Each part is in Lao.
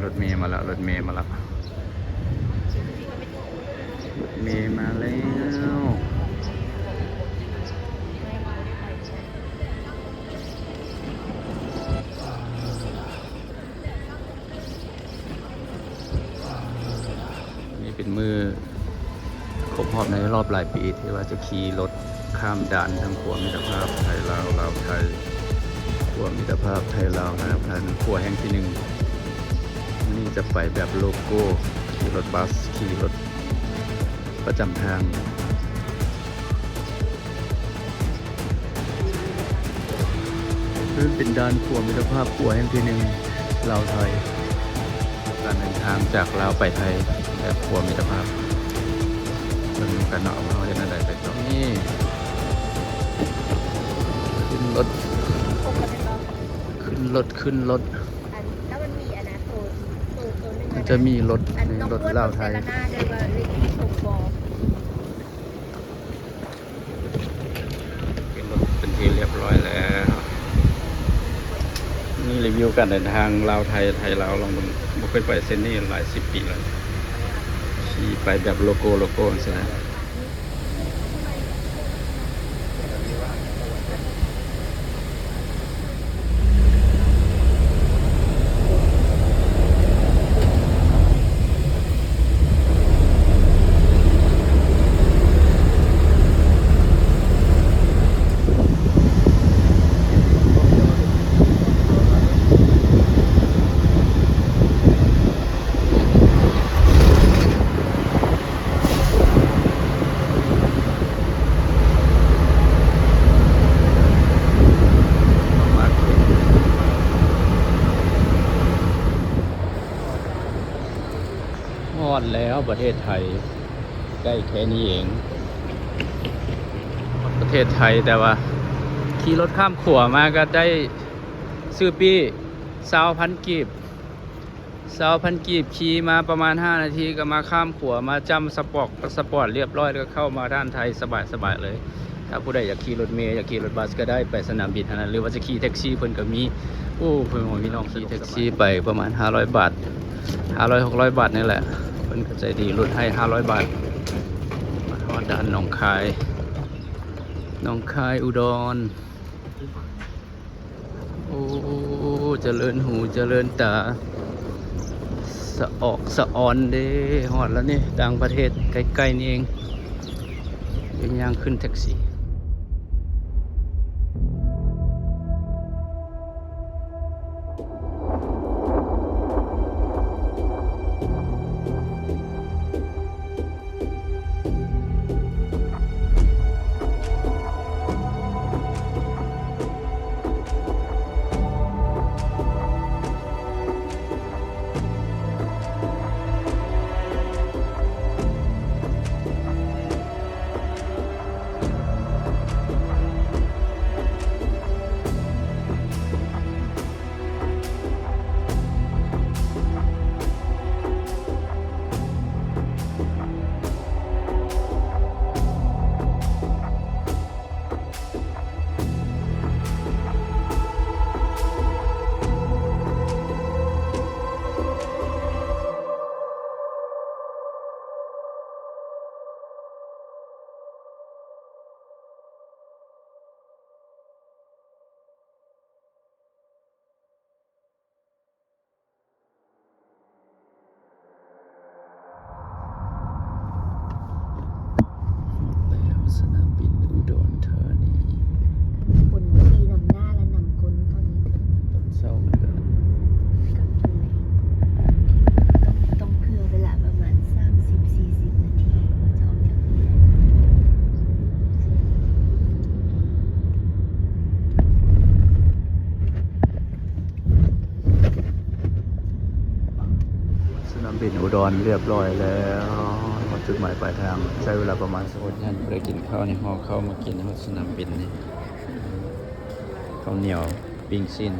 ລົດເມມາແລ້ວ, ລົດເມມາແລ້ວ, ລົດເມມາແລ້ວ. ນີ້ເປັນມື້ຄົບຮອບໃນຮອບຫຼາຍປີ ທີ່ວ່າຈະຂີ່ລົດຂ້າມດ່ານທາງຂົວມິດຕະພາບໄທລາວ, ລາວໄທ, ຂົວມິດຕະພາບໄທລາວ, ລາວໄທ, ຂົວແຫ່ງທີໜຶ່ງ. ນີ້ຈະໄປແບບໂລໂກ້, ຂີ່ລົດບັສ, ຂີ່ລົດປະຈຳທາງ. ເປັນດ່ານຂົວມິດຕະພາບ, ຂົວແຫ່ງທີໜຶ່ງລາວໄທ, ການເດີນທາງຈາກລາວໄປໄທແບບຂົວມິດຕະພາບ. ເບິ່ງນຳກັນເນາະ ວ່າເຮົາເຮັດແນວໃດໄປຕໍ່. ນີ້ ຂຶ້ນລົດ, ຂຶ້ນລົດ, ຂຶ້ນລົດ. ອັນ ແລ້ວມັນມີອັນນະ ໂຕ ໂຕ ໂຕໜຶ່ງ ມັນຈະມີລົດ ອັນ ໃນລົດລາວໄທ ເບິ່ງໃສ່ລະໜ້າເດີວ່າເລກທີ່ຄົບບໍ່. ຂຶ້ນລົດເປັນທີ່ຮຽບຮ້ອຍແລ້ວ. ນີ້ຣີວິວການເດີນທາງລາວໄທ, ໄທລາວ, ລອງເບິ່ງ. ບໍ່ເຄີຍໄປເສັ້ນນີ້ຫຼາຍສິບປີແລ້ວ, ຂີ່ໄປແບບໂລໂກ້, ໂລໂກ້ຈັ່ງຊີ້ນະ. ຮອດແລ້ວປະເທດໄທ, ໃກ້ແຄ່ນີ້ເອງ. ປະເທດໄທ, ແຕ່ວ່າຂີ່ລົດຂ້າມຂົວມາກໍໄດ້ຊື້ປີ້ ຊາວພັນກີບ. ຊາວພັນກີບ, ຂີ່ມາປະມານຫ້ານາທີກໍມາຂ້າມຂົວ, ມາຈ້ຳສະປອກ ພາສປອດລຽບຮ້ອຍ ແລ້ວກໍເຂົ້າມາດ່ານໄທສະບາຍໆເລີຍ. ຖ້າຜູ້ໃດຢາກຂີ່ລົດເມ, ຢາກຂີ່ລົດບັສກໍໄດ້, ໄປສະໜາມບິນຫັ້ນນະ, ຫຼືວ່າຈະຂີ່ແທັກຊີເພິ່ນກໍມີ. ໂອ້ ເພິ່ນວ່າພີ່ນ້ອງຂີ່ແທັກຊີໄປປະມານຫ້າຮ້ອຍບາດ, ຫ້າຮ້ອຍ ຫົກຮ້ອຍບາດນີ້ແຫຼະ, ເພິ່ນກໍໃຈດີ, ຫຼຸດໃຫ້ຫ້າຮ້ອຍບາດ. ມາຮອດດ່ານໜອງຄາຍ, ໜອງຄາຍ ອຸດອນ. ໂອ້ ຈະເລີນຫູຈະເລີນຕາ, ສະອອກສະອອນເດ້. ຮອດແລ້ວນີ້, ຕ່າງປະເທດໃກ້ໆນີ້ເອງ. ເປັນຍ່າງຂຶ້ນແທັກຊີ. ແລ້ວສະໜາມບິນອຸດອນທານີ. ຄົນຂີ່ນຳໜ້າ ແລະ ນຳກົ້ນຕອນນີ້ ຕອນເຊົ້າມັນກໍ ກາງຄືນ ຕ້ອງ ຕ້ອງເຜື່ອເວລາປະມານສາມສິບ ສີ່ສິບນາທີ ກວ່າຈະອອກຈາກເມືອງ. ສະໜາມບິນອຸດອນລຽບຮ້ອຍແລ້ວ, ຮອດຈຸດໝາຍປາຍທາງ ໃຊ້ເວລາປະມານ ສະຫຸດຍັນບໍ່ໄດ້ກິນເຂົ້ານີ້, ຫໍ່ເຂົ້າມາກິນຮອດສະໜາມບິນນີ້. ເຂົ້າໜຽວ ປີ້ງຊີ້ນ.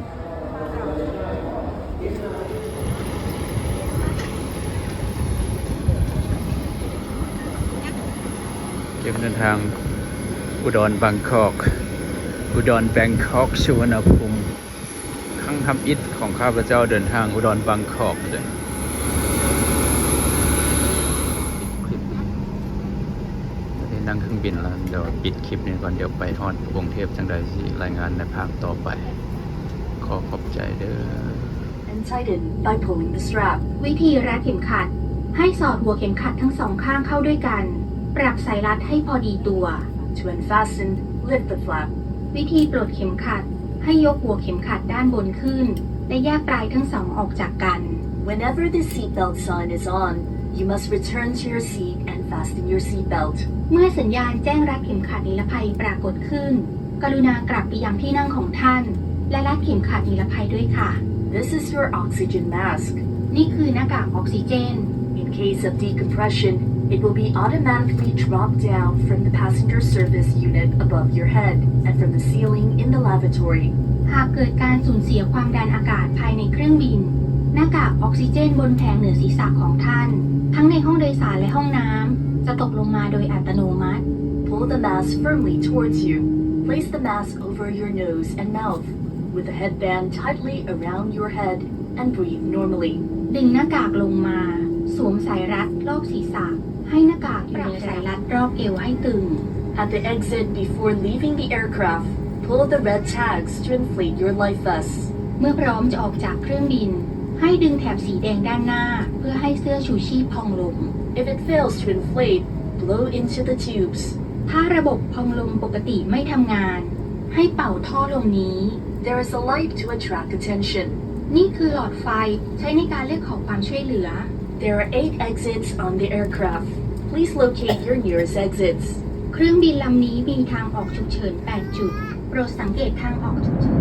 ກຽມເດີນທາງ ອຸດອນ ບາງກອກ, ອຸດອນ ແບງກອກ, ສຸວັນນະພູມ. ເ ຄັ້ງທຳອິດຂອງຂ້າພະເຈົ້າເດີນທາງອຸດອນບາງກອກເດີ ໄດ້ນັ່ງເຄື່ອງບິນແລ້ວ ດຽວປິດຄລິບນີ້ກ່ອນ ດຽວໄປຮອດກຸງເທບຈັ່ງໃດຊິລາຍງານໃນພາກຕໍ່ໄປ. ຂໍຂອບໃຈເດີ. And tighten by pulling the strap. ວິທີລັດເຂັມຂັດ ໃຫ້ສອດຫົວເຂັມຂັດທັງສອງຂ້າງເຂົ້າດ້ວຍກັນ ປຮັບສາຍລັດໃຫ້ພໍດີຕົວ. To unfasten, lift the flap. ວິທີປົດເຂັມຂັດ ໃຫ້ຍົກຫົວເຂັມຂັດດ້ານບົນຂຶ້ນ ແລະ ແຍກປາຍທັງສອງອອກຈາກກັນ. Whenever the seat belt sign is on, you must return to your seat and fasten your seat belt. ເມື່ອສັນຍານແຈ້ງລັດເຂັມຂັດນິລະໄພປາກົດຂຶ້ນ ກະລຸນາກັບໄປຍັງທີ່ນັ່ງຂອງທ່ານ ແລະ ລັດເຂັມຂັດນິລະໄພດ້ວຍຄ່ະ. This is your oxygen mask. ນີ້ຄືໜ້າກາກອອກຊີເຈນ. In case of decompression, it will be automatically dropped down from the passenger service unit above your head and from the ceiling in the lavatory. ຫາກເກີດການສູນເສຍຄວາມດັນອາກາດພາຍໃນເຄື່ອງບິນ, ໜ້າກາກອອກຊີເຈນບົນແຜງເໜືອສີສະຂອງທ່ານ ທັງໃນຫ້ອງໂດຍສານ ແລະ ຫ້ອງນ້ຳ ຈະຕົກລົງມາໂດຍອັດຕະໂນມັດ. Pull the mask firmly towards you. Place the mask over your nose and mouth, with the headband tightly around your head, and breathe normally. ດຶງໜ້າກາກລົງມາ, ສວມສາຍລັດລອບສີສະ, ໃຫ້ໜ້າກາກຢູ່ເໜືອສາຍລັດລອບເອວໃຫ້ຕຶງ. At the exit, before leaving the aircraft, pull the red tags to inflate your life vests. ເມື່ອພ້ອມຈະອອກຈາກເຄື່ອງບິນ, ໃຫ້ດຶງແຖບສີແດງດ້ານໜ້າ ເພື່ອໃຫ້ເສື້ອຊູຊີບພອງລົມ. If it fails to inflate, blow into the tubes. ຖ້າລະບົບພອງລົມປົກກະຕິໄມ່ທຳງານ, ໃຫ້ເປົ່າທໍ່ລົມນີ້. There is a light to attract attention. ນີ້ຄືຫຼອດໄຟ ໃຊ້ໃນການຮຽກຂໍຄວາມຊ່ວຍເຫຼືອ. There are eight exits on the aircraft. Please locate your nearest exits. ເຄື່ອງບິນລຳນີ້ມີທາງອອກສຸກເສີນແປດຈຸດ. ໂປດສັງເກດທາງອອກສຸກເສີນ